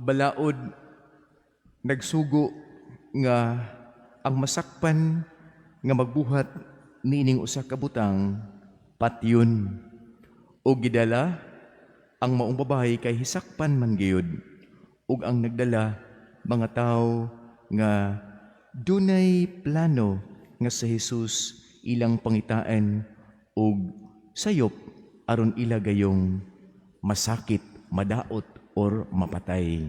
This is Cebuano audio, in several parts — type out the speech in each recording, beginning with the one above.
balaod nagsugo nga ang masakpan nga magbuhat niining usa ka butang patyon, ug gidala ang maong babayi kay hisakpan man gayud, ug ang nagdala mga tawo nga dunay plano nga sa Jesus ilang pangitaan og sayop aron ila gayong masakit, madaot or mapatay.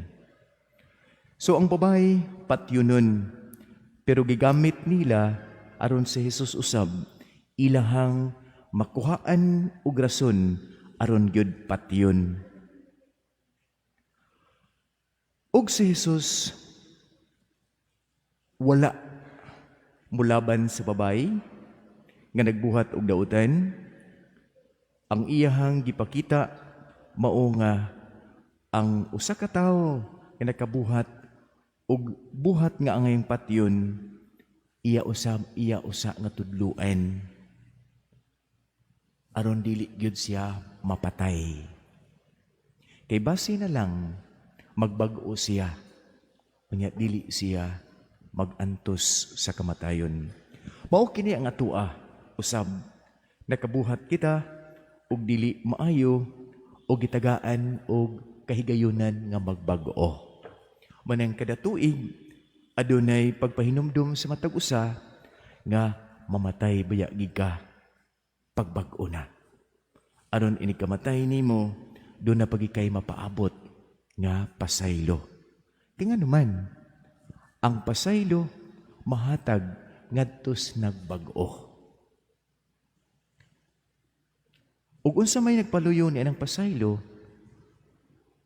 So ang babae patyunon, pero gigamit nila aron si Jesus usab ilahang makuhaan og rason aron gyud patyon. Ug si Jesus wala mulaban sa babae nga nagbuhat og dautan. Ang iyahang gipakita mao nga ang usa ka tawo nga nakabuhat og buhat nga angayang patyon, iya usab, iya usa nga tudluan aron dili gyud siya mapatay. Kay base na lang magbag-o siya, unya dili siya magantos sa kamatayon. Mao kini ang atua usab, nakabuhat kita og dili maayo o gitagaan og kahigayunan nga magbag-o. Manang kada tuig adunay pagpahinumdum sa matag usa nga mamatay baya gid ka, pagbag-o na. Aron inig kamatay nimo, duna pa gikay mapaabot nga pasaylo. Kay naman, ang pasaylo mahatag ngadtos nagbag-o. Ug unsa may nagpaluyo ni anang pasaylo,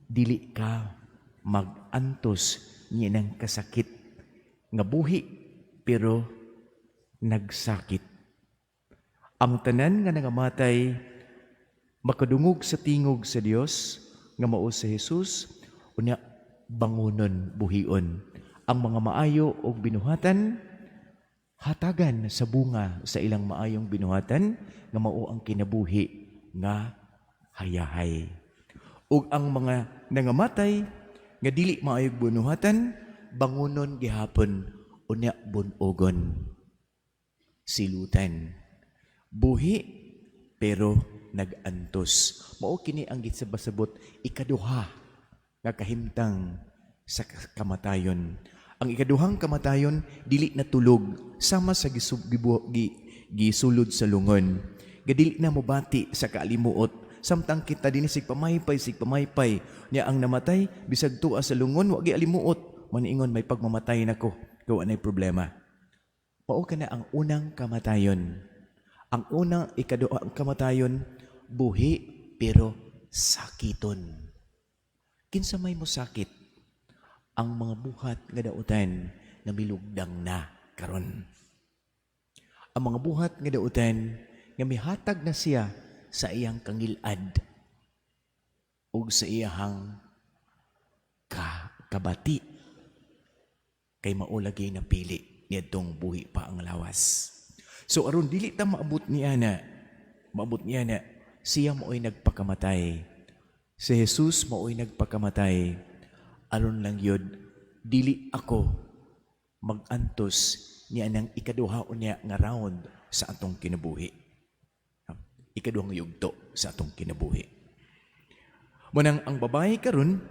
dili ka magantos ni anang kasakit nga buhi pero nagsakit. Ang tanan nga nangamatay makadungog sa tingog sa Dios nga mao si Jesus, unya bangunon, buhion. Ang mga maayo og binuhatan, hatagan sa bunga sa ilang maayong binuhatan nga mao ang kinabuhi nga hayahay. Ug ang mga nangamatay nga dili maayog binuhatan, bangunon gihapon, unya bunogon, silutan. Buhi pero nagantos. Mao kini ang gisabasabot ikaduha nga kahimtang sa kamatayon. Ang ikaduhang kamatayon dili na tulog sama sa gisulod sa lungon. Gadili na mobati sa kaalimuot samtang kita dinhi sig pamaypay, sig pamaypay niya. Ang namatay bisag tua sa lungon, wa gialimuot, maniingon, "May pagmamatay nako, gawa nay problema." Mao kana ang unang kamatayon. Ang unang ikaduhang kamatayon, buhi pero sakiton. Kinsa may mo sakit? Ang mga buhat nga dautan nga milugdang na karon. Ang mga buhat nga dautan nga mihatag na siya sa iyang kangilad ug sa iyahang kabati kay mao lagi napili niadtong buhi pa ang lawas. So aron dili ta maabot niya na, maabot niya na, siya mao'y nagpakamatay. Si Jesus mao'y nagpakamatay aron lang yun dili ako magantos niya ng ikaduha niya nga round sa atong kinabuhi. Ikaduhang yugto sa atong kinabuhi. Munang ang babae karon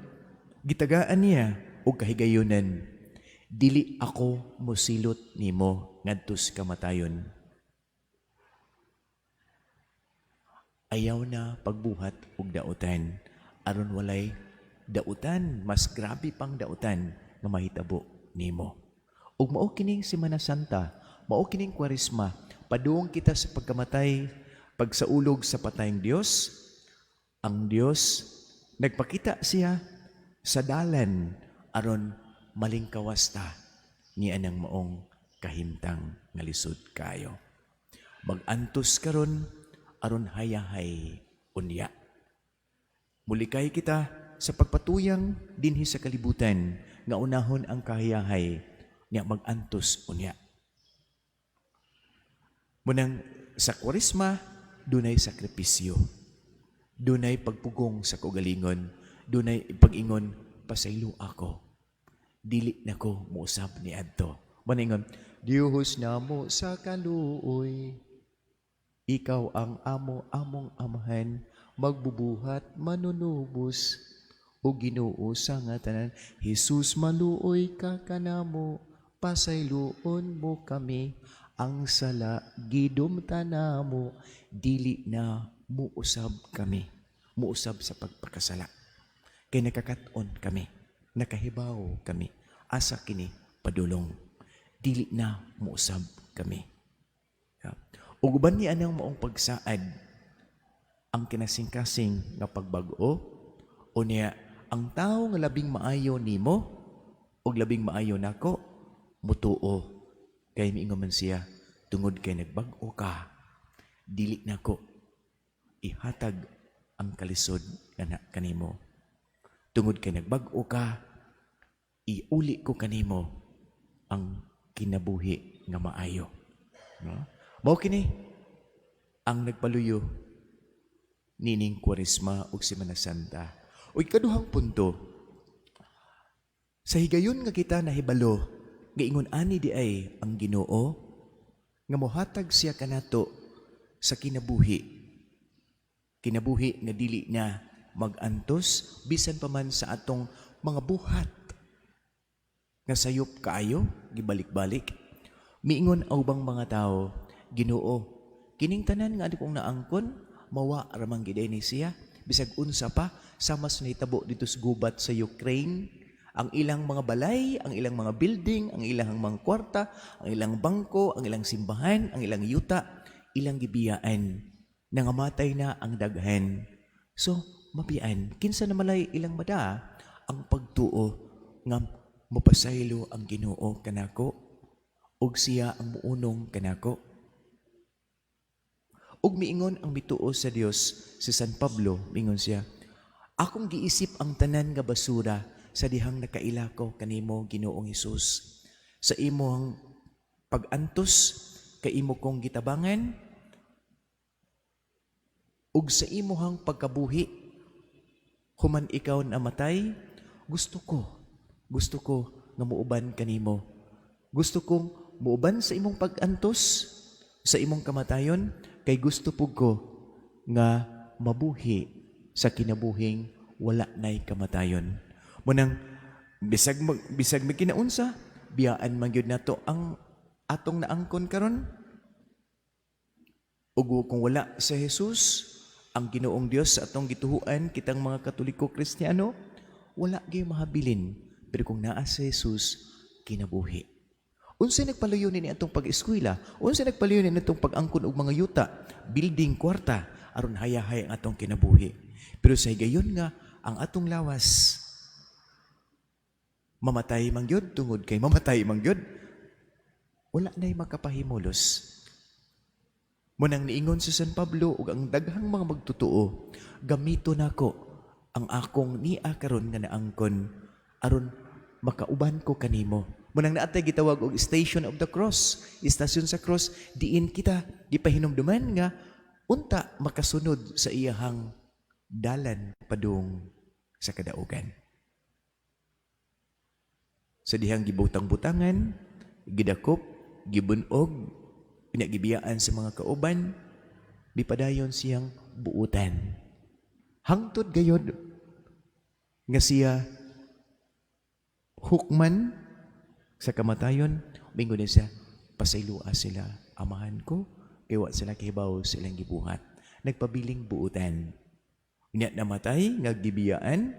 gitagaan niya og kahigayunan. "Dili ako mosilot nimo ngadtos kamatayon." Ayaw na pagbuhat og dautan aron walay dautan, mas grabe pang dautan nga mahitabo nimo. Ug mao kining Semana Santa, mao kining Kwaresma, padung kita sa pagkamatay, pagsaulog sa patayng Dios. Ang Dios nagpakita siya sa dalan aron malingkawas ta ni anang maong kahimtang nga lisod kayo. Magantos karon aron hayahay unya. Mulikay kita sa pagpatuyang dinhi sa kalibutan nga unahon ang kahayahay niya, magantos unya. Munang sa Kwaresma, dunay sakripisyo. Dunay pagpugong sa kaugalingon. Dunay pag-ingon, Pasaylo ako. Dili na ko mousab niadto. Maningon, "Diyos namo sa kaluoy, ikaw ang amo among amahan, magbubuhat, manunubos, o Ginoo sa nga tanan. Jesus, maluoy ka kanamo, pasayloon mo kami, ang sala gidumta namo, dili na muusab kami, muusab sa pagpakasala." Kay nakakat-on kami, nakahibaw kami, asa kini padulong. Dili na muusab kami. Yeah. Ug uban ni anang maong pagsaad ang kinasing-kasing nga pagbag-o, unya ang tao nga labing maayo nimo ug labing maayo nako mutuo, kay miingon man siya, "Tungod kay nagbag-o ka, dili nako ihatag ang kalisod nga na kanimo. Tungod kay nagbag-o ka, iuli ko kanimo ang kinabuhi nga maayo," no? Mao kini ang nagpaluyo nining Kwaresma ug Semana Santa. Ug ikaduhang punto, sa higayon nga kita nahibalo nga ingon ani di ay ang Ginoo, nga mohatag siya kanato sa kinabuhi. Kinabuhi nga dili na magantos bisan pa man sa atong mga buhat nga sayop kaayo, gibalik-balik. Miingon ang ubang mga tao, "Ginoo, kining tanan nga akong naangkon, mawa ra man gid ni siya, bisag unsa pa," sama sa nahitabo dito sa gubat sa Ukraine, ang ilang mga balay, ang ilang mga building, ang ilang mga kwarta, ang ilang bangko, ang ilang simbahan, ang ilang yuta, ilang gibiyaan. Nangamatay na ang daghan. So, mabian, kinsa na malay ilang mada ang pagtuo nga mapasaylo ang Ginoo kanako ug siya ang muunong kanako? Ug miingon ang mituo sa Dios, si San Pablo, miingon siya, "Akong giisip ang tanan nga basura sa dihang nakaila ko kanimo, Ginoong Hesus. Sa imong pag-antos kay imo kong gitabangan ug sa imuhang pagkabuhi human ikaw namatay, gusto ko nga muuban kanimo. Gusto kong muuban sa imong pag-antos, sa imong kamatayon, kay gusto pug ko nga mabuhi sa kinabuhing wala nay kamatayon." Munang bisag may kinaunsa, biyaan man gyud nato ang atong naangkon karon. Ug kung wala sa Jesus, ang Ginoong Dios sa atong gituhuan kitang mga Katoliko Kristiyano, wala gyud mahabilin. Pero kung naa sa Jesus, kinabuhi. Unsay nagpaluyo ni atong pag-eskwela? Unsay nagpaluyo ni atong pag-angkon og mga yuta, building, kwarta, aron hayahay ang atong kinabuhi? Pero sa higayon nga ang atong lawas mamatay man gyud, tungod kay mamatay man gyud, wala na'y makapahimulos. Munang niingon si San Pablo ug ang daghang mga magtutuo, "Gamito nako ang akong nia karon nga naangkon aron makauban ko kanimo." Munang naatay gitawag og Station of the Cross, istasyon sa cross, diin kita gipahinumduman nga unta makasunod sa iyahang dalan padung sa kadaugan. Sa dihang gibutang-butangan, gidakop, gibunog, pinagibiyaan sa mga kauban, mipadayon siyang buutan. Hangtod gayod nga siya hukman sa kamatayon, mingon na siya, "Pasaylua sila, Amahan ko, kay wa sila kahibaw sa ilang gibuhat." Nagpabiling buutan. Nya namatay nga gibiyaan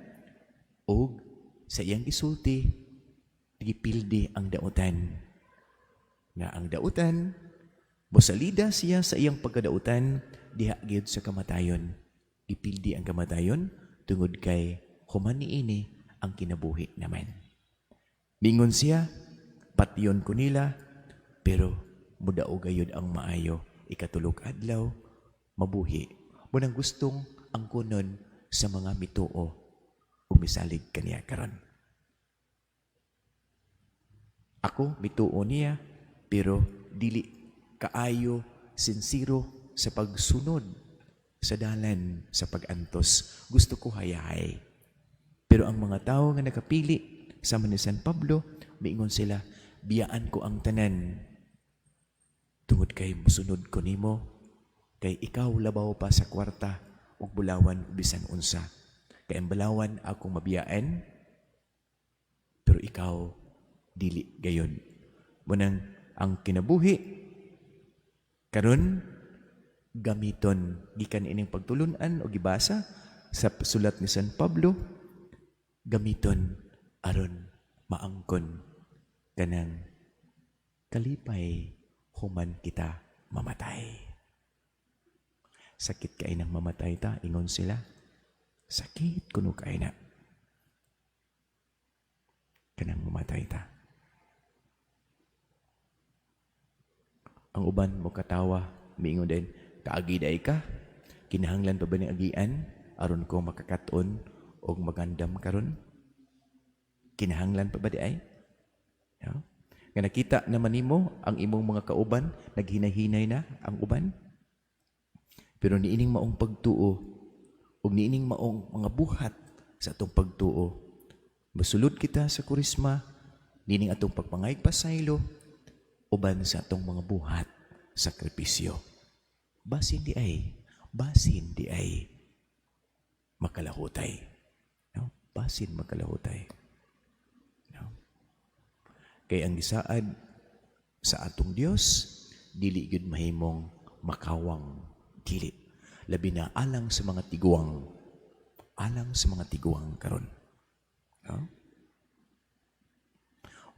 og sa iyang gisulti, gipildi ang dautan. Nga ang dautan, mosalida siya sa iyang pagkadautan diha gyud sa kamatayon. Gipildi ang kamatayon tungod kay human niini ang kinabuhi naman. Mingon siya, "Patyon ko nila, pero mudaog gayud ang maayo. Ikatulog adlaw, mabuhi." Munang gustong angkonon sa mga mituo ug misalig kaniya karon. Ako mituo niya, pero dili kaayo sinsiro sa pagsunod sa dalan sa pag-antos. Gusto ko hayahay. Pero ang mga tao nga nakapili sama ni San Pablo, miingon sila, "Biyaan ko ang tanan tungod kay musunod ko nimo, kay ikaw labaw pa sa kwarta ug bulawan ug bisan unsa. Kay ang bulawan akong mabiyaan, pero ikaw dili gayon." Munang ang kinabuhi karon gamiton gikan ining pagtulunan o gibasa sa sulat ni San Pablo, gamiton aron maangkon kanang kalipay human kita mamatay. "Sakit kay nang mamatay ta," ingon sila. "Sakit kuno kay na. Kanang mamatay ta." Ang uban mo katawa, miingon din, "Kaagi day ka, kinahanglan pa ba ni agian aron ko makakaton og magandam karon? Kinahanglan pa ba di ay?" No? Nga nakita naman nimo ang imong mga kauban, naghinay-hinay na ang uban. Pero niining maong pagtuo ug niining maong mga buhat sa atong pagtuo, mosulod kita sa Kurisma, niining atong pagpangayog pasaylo, uban sa atong mga buhat, sakripisyo. Basin di ay makalahutay. No? Basin makalahutay. No? Kay ang gisaad sa atong Dios dili gyud mahimong makawang, dili. Labi na alang sa mga tiguang, alang sa mga tiguang karon. No?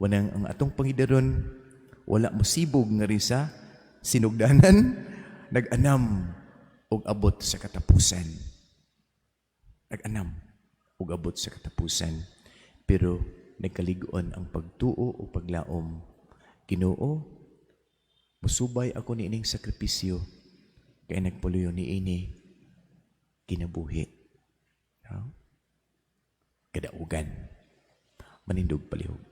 Wanang ang atong pangidaron wala mosibog nga rin sa sinugdanan, nag-anam og abot sa katapusan. Nag-anam og abot sa katapusan. Pero nagkalig-on ang pagtuo o paglaom. "Ginoo, musubay ako niining sakripisyo kay nagpaluyo niini kinabuhi." No? Kadaugan. Manindog palihog.